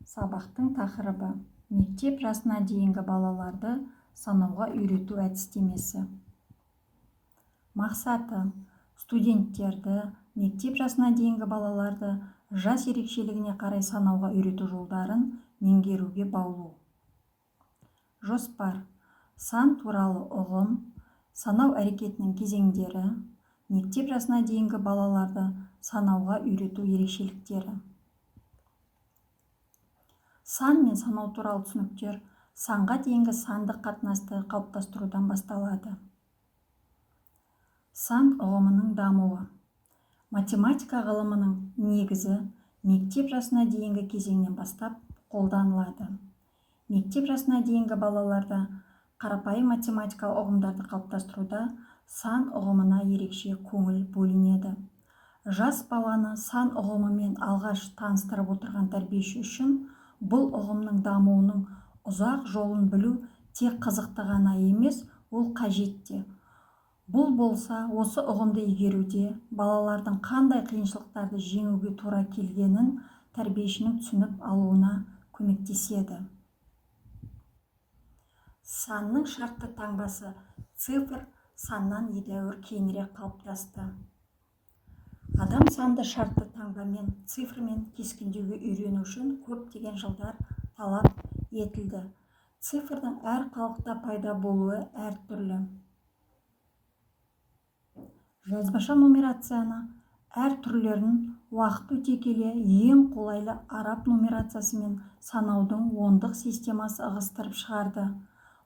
Сабақтың тақырыбы: мектеп жасына дейінгі балаларды санауға үйрету әдістемесі. Мақсаты: студенттерді мектеп жасына дейінгі балаларды жас ерекшелігіне қарай санауға үйрету жолдарын меңгеруге баулу. Жоспар: сан туралы ұғым, санау әрекетінің кезеңдері, мектеп жасына дейінгі балаларды санауға үйрету ерекшеліктері. Сан мен санау туралы түсініктер санға дейінгі сандық қатынасты қалыптастырудан басталады. Сан ұғымының дамуы. Математика ғылымының негізі мектеп жасына дейінгі кезеңнен бастап қолданылады. Мектеп жасына дейінгі балаларда қарапайым математикалық ұғымдарды қалыптастыруда сан ұғымына ерекше көңіл бөлінеді. Жас баланы сан ұғымымен алғаш таныстырып отырған тәрбиеші үшін бұл ұғымның дамуының ұзақ жолын білу тек қызықты ғана емес, ол қажет те. Бұл болса, осы ұғымды игеруде балалардың қандай қиыншылықтарды жеңуге тура келгенін тәрбиешінің түсініп алуына көмектеседі. Санның шартты таңбасы цифр саннан едәуір кейінірек қалыптасты. Адам санды шартты таңбамен, цифрмен кескіндеуге үйрену үшін көптеген жылдар талап етілді. Цифрдың әр халықта пайда болуы әртүрлі. Жазбаша нумерацияны әр түрлерін уақыт өте келе ең қолайлы араб нумерациясы мен санаудың ондық системасы ығыстырып шығарды.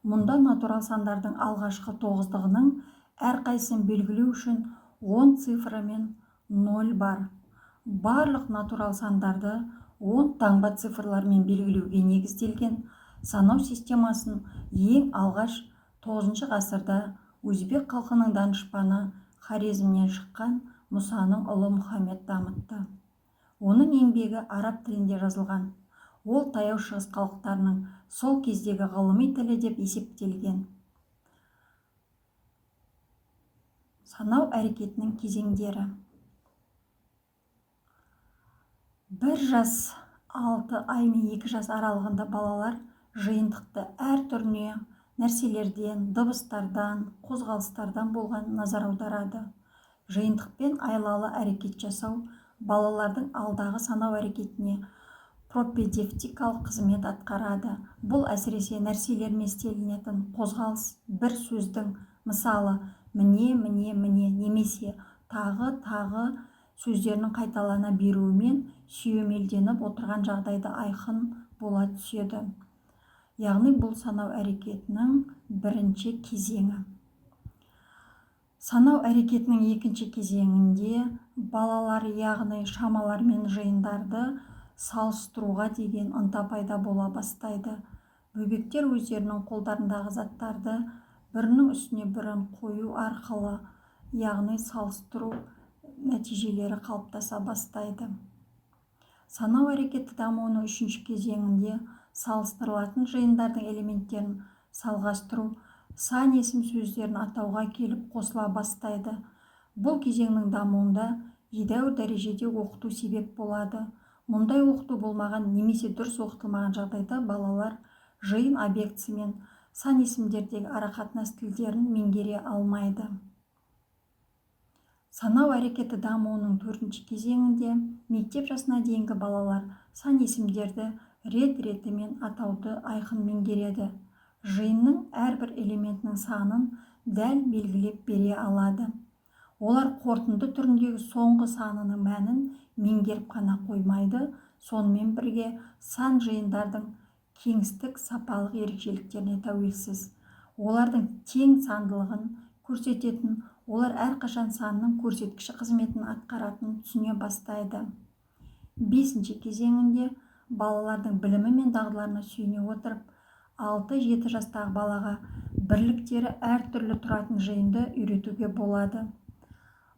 Мұнда натурал сандардың алғашқы тоғыздығының әрқайсысын белгілеу үшін 10 цифры мен 0 бар. Барлық натурал сандарды 10 таңба цифрлармен белгілеуге негізделген санау системасын ең алғаш 9 ғасырда өзбек халқының данышпаны, Хорезмнен шыққан Мұсаның ұлы Мұхаммед дамытты. Оның еңбегі араб тілінде жазылған. Ол Таяу Шығыс халықтарының сол кездегі ғылыми тілі деп есептелген. Санау әрекетінің кезеңдері. 1 жас 6 ай мен 2 жас аралығында балалар жиынтықты әр түріне нәрселерден, дыбыстардан, қозғалыстардан болған назар аударады. Жиынтықпен айлалы әрекет жасау балалардың алдағы санау әрекетіне пропедевтикалық қызмет атқарады. Бұл әсіресе нәрселермен істелінетін қозғалыс бір сөздің, мысалы, міне, міне, міне немесе тағы, тағы сөздерінің қайталана беруімен сүйемелденіп отырған жағдайда айқын бола түседі. Яғни бұл санау әрекетінің бірінші кезеңі. Санау әрекетінің екінші кезеңінде балалар, яғни шамалар мен жиындарды салыстыруға деген ынта пайда бола бастайды. Бөбектер өздерінің қолдарындағы заттарды бірінің үстіне бірін қою арқылы, яғни салыстыру нәтижелері қалыптаса бастайды. Санау әрекеті дамуының үшінші кезеңінде салыстырылатын жиындардың элементтерін салғастыру сан есім сөздерін атауға келіп қосыла бастайды. Бұл кезеңнің дамуында едәуір дәрежеде оқыту себеп болады. Мұндай оқыту болмаған немесе дұрыс оқытылмаған жағдайда балалар жиын объектісі мен сан есімдердегі арақатынас тілдерін меңгере алмайды. Санау әрекеті дамуының төртінші кезеңінде мектеп жасына дейінгі балалар сан есімдерді рет-ретімен атауды айқын меңгереді. Жиынның әрбір элементінің санын дәл белгілеп бере алады. Олар қорытынды түріндегі соңғы санының мәнін меңгеріп қана қоймайды, сонымен бірге сан жиындардың кеңістік сапалық ерекшеліктеріне тәуелсіз. Олардың тең сандылығын көрсететін, олар әрқашан санның көрсеткіші қызметін атқаратынын түсіне бастайды. Бесінші кезеңінде балалардың білімі мен дағдыларына сүйене отырып, 6-7 жастағы балаға бірліктері әртүрлі тұратын жиынды үйретуге болады.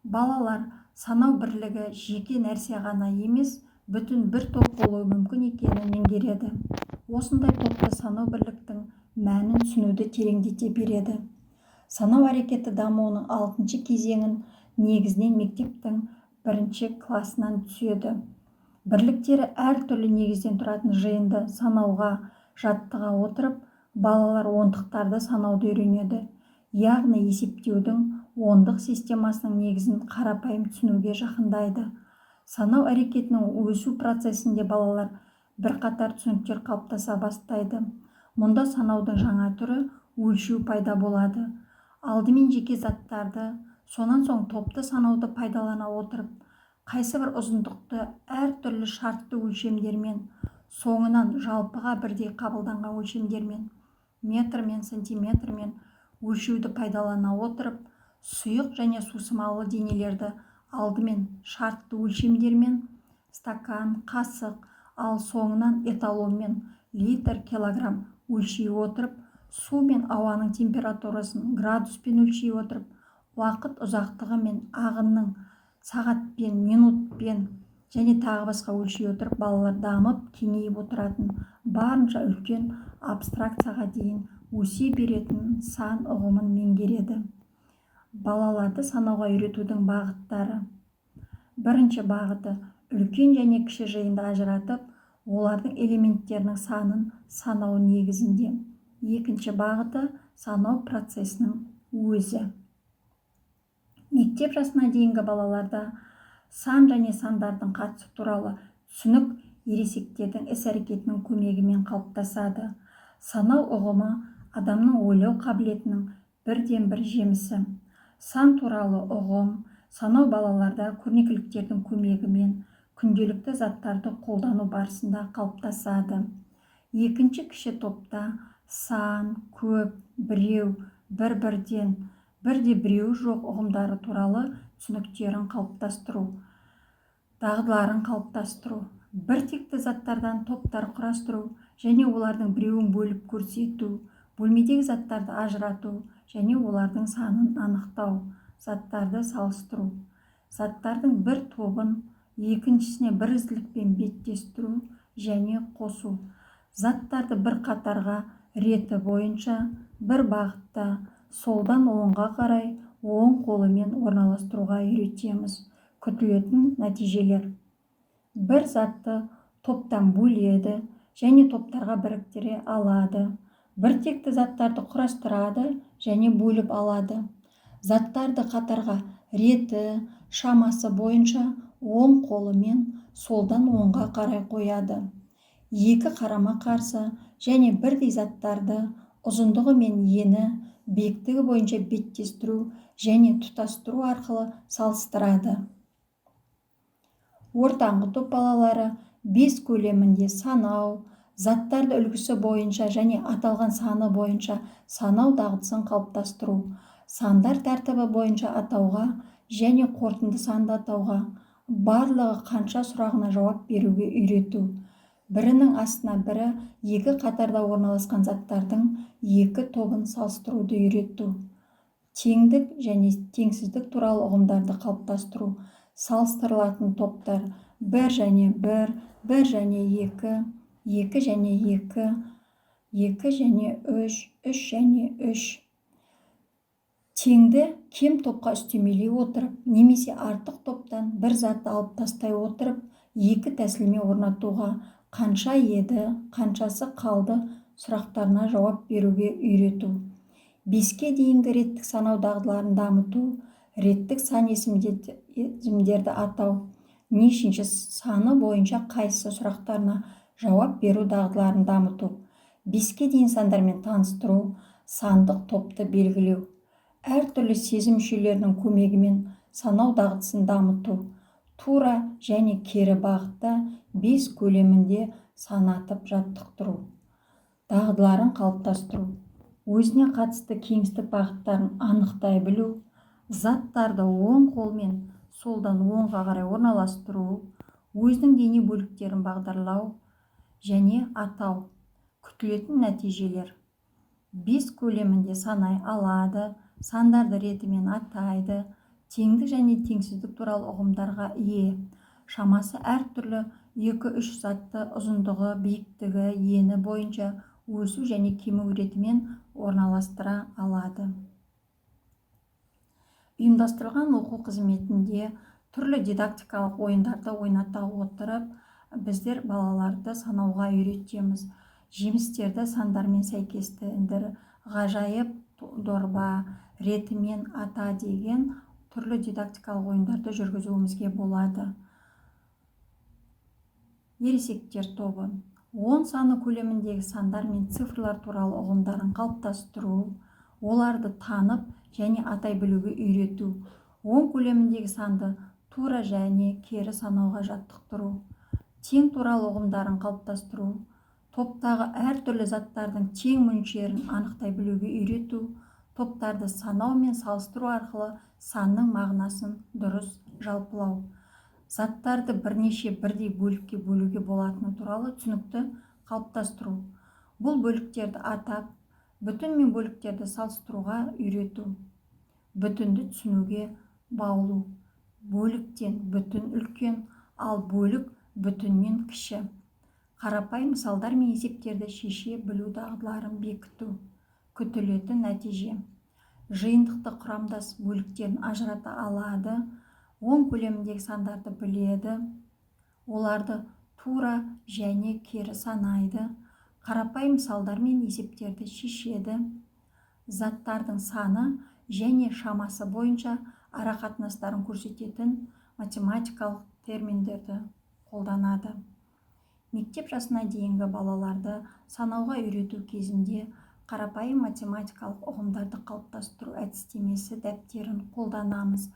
Балалар санау бірлігі жеке нәрсе ғана емес, бүтін бір топ болуы мүмкін екенін меңгереді. Осындай топты санау бірліктің мәнін түсінуді тереңдете береді. Санау әрекеті дамуының 6-кезеңін негізінен мектептің 1 класынан түседі. Бірліктері әртүрлі негізден тұратын жиынды санауға жаттыға отырып, балалар ондықтарды санауды үйренеді, яғни есептеудің ондық системасының негізін қарапайым түсінуге жақындайды. Санау әрекетінің өсу процесінде балалар бірқатар түсініктер қалыптаса бастайды. Мұнда санаудың жаңа түрі өлшеу пайда болады. Алдымен жеке заттарды, сонан соң топты санауды пайдалана отырып, қайсы бір ұзындықты әртүрлі шартты өлшемдермен, соңынан жалпыға бірдей қабылданған өлшемдермен, метрмен, сантиметрмен өлшеуді пайдалана отырып, сұйық және сусымалы денелерді алдымен шартты өлшемдермен, стакан, қасық, ал соңынан эталонмен, литр, килограмм өлшей отырып, су мен ауаның температурасын градуспен өлшей отырып, уақыт ұзақтығы мен ағынның сағатпен, минутпен және тағы басқа өлшей отырып, балалар дамып, кеңейіп отыратын, барынша үлкен абстракцияға дейін өсе беретін сан ұғымын меңгереді. Балаларды санауға үйретудің бағыттары. Бірінші бағыты: үлкен және кіші жиынды ажыратып, олардың элементтерінің санын санау негізінде. Екінші бағыты: санау процесінің өзі. Мектеп жасына дейінгі балаларда сан және сандардың қатысы туралы түсінік ересектердің іс-әрекетінің көмегімен қалыптасады. Санау ұғымы адамның ойлау қабілетінің бірден-бір жемісі. Сан туралы ұғым, санау балаларда көрнекіліктердің көмегімен күнделікті заттарды қолдану барысында қалыптасады. Екінші кіші топта сан, көп, біреу, бір-бірден, бірде біреуі жоқ ұғымдары туралы түсініктерін қалыптастыру, дағдыларын қалыптастыру, біртекті заттардан топтар құрастыру және олардың біреуін бөліп көрсету, бөлмедегі заттарды ажырату және олардың санын анықтау, заттарды салыстыру, заттардың бір тобын екіншісіне бірізділікпен беттестіру және қосу, заттарды бір қатарға реті бойынша бір бағытта солдан оңға қарай оң қолымен орналастыруға үйретеміз. Күтілетін нәтижелер: бір затты топтан бөледі және топтарға біріктіре алады, біртекті заттарды құрастырады және бөліп алады, заттарды қатарға реті, шамасы бойынша оң қолымен солдан оңға қарай қояды, екі қарама-қарсы және бірдей заттарды ұзындығы мен ені, биіктігі бойынша беттестіру және тұтастыру арқылы салыстырады. Ортаңғы топ балалары: 5 көлемінде санау, заттарды үлгісі бойынша және аталған саны бойынша санау дағдысын қалыптастыру, сандар тәртібі бойынша атауға және қорытынды санды атауға, барлығы қанша сұрағына жауап беруге үйрету, бірінің астына бірі екі қатарда орналасқан заттардың екі тобын салыстыруды үйрету, теңдік және теңсіздік туралы ұғымдарды қалыптастыру, салыстырылатын топтар 1 және 1, 1 және 2, 2 және 2, 2 және 3, 3 және 3. Теңді кем топқа үстемелей отырып немесе артық топтан бір затты алып тастай отырып, екі тәсілмен орнатуға, қанша еді, қаншасы қалды сұрақтарына жауап беруге үйрету. 5-ке дейінгі реттік санау дағдыларын дамыту, реттік сан есімдерді атау, нешінші саны бойынша қайсысы сұрақтарына жауап беру дағдыларын дамыту, 5-ке дейін сандармен таныстыру, сандық топты белгілеу, әртүрлі сезім мүшелерінің көмегімен санау дағдысын дамыту, тура және кері бағытта 5 көлемінде санатып жаттықтыру, дағдыларын қалыптастыру, өзіне қатысты кеңістік бағыттарын анықтай білу, заттарды оң қолмен солдан оңға қарай орналастыру, өзінің дене бөліктерін бағдарлау және атау. Күтілетін нәтижелер: 5 көлемінде санай алады, сандарды ретімен атайды, теңдік және теңсіздік туралы ұғымдарға ие, шамасы әртүрлі 2-3 затты ұзындығы, биіктігі, ені бойынша өсу және кему ретімен орналастыра алады. Ұйымдастырылған оқу қызметінде түрлі дидактикалық ойындарды ойната отырып, Біздер балаларды санауға үйретеміз. Жемістерді сандармен сәйкестендір, ғажайып дорба, ретімен ата деген түрлі дидактикалық ойындарды жүргізуімізге болады. Ересектер тобы: 10 саны көлеміндегі сандар мен цифрлар туралы ұғымдарын қалыптастыру, оларды танып және атай білуге үйрету, 10 көлеміндегі санды тура және кері санауға жаттықтыру, тең туралы ұғымдарын қалыптастыру, топтағы әртүрлі заттардың тең мөлшерін анықтай білуге үйрету, топтарды санау мен салыстыру арқылы санның мағынасын дұрыс жалпылау, заттарды бірнеше бірдей бөлікке бөлуге болатыны туралы түсінікті қалыптастыру, бұл бөліктерді атап, бүтін мен бөліктерді салыстыруға үйрету, бүтінді түсінуге баулу, бөліктен бүтін үлкен, ал бөлік бүтіннен кіші, қарапайым мысалдар мен есептерді шеше білу дағдыларын бекіту. Күтілетін нәтиже: жиынтықты құрамдас бөліктерін ажырата алады, 10 көлеміндегі сандарды біледі, оларды тура және кері санайды, қарапайым мысалдар мен есептерді шешеді, заттардың саны және шамасы бойынша арақатынастарын көрсететін математикалық терминдерді қолданады. Мектеп жасына дейінгі балаларды санауға үйрету кезінде қарапайым математикалық ұғымдарды қалыптастыру әдістемесі дәптерін қолданамыз.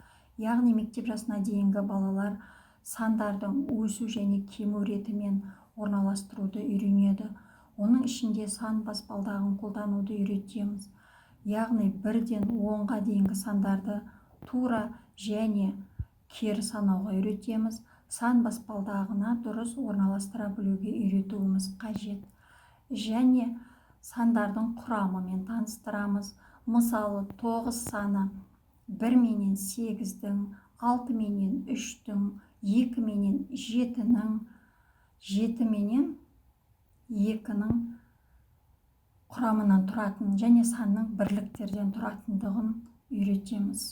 Яғни мектеп жасына дейінгі балалар сандардың өсу және кему ретімен орналастыруды үйренеді. Оның ішінде сан баспалдағын қолдануды үйретеміз. Яғни 1-ден 10-ға дейінгі сандарды тура және кері санауға үйретеміз. Сан баспалдағына дұрыс орналастыра білуге үйретуіміз қажет. Және сандардың құрамымен таныстырамыз. Мысалы, 9 саны 1 менен 8-дің, 6 менен 3-тің, 2 менен 7-нің, 7 менен 2-нің құрамынан тұратын және санның бірліктерден тұратындығын үйретеміз.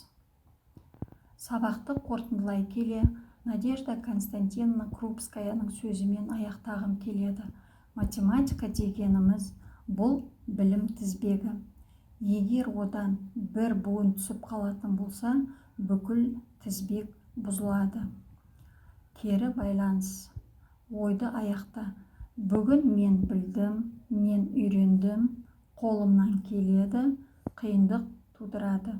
Сабақты қорытындылай келе, Надежда Константиновна Крупскаяның сөзімен аяқтағым келеді: «Математика дегеніміз – бұл білім тізбегі. Егер одан бір буын түсіп қалатын болса, бүкіл тізбек бұзылады». Кері байланыс. Ойды аяқта. Бүгін мен білдім, мен үйрендім, қолымнан келеді, қиындық тудырады.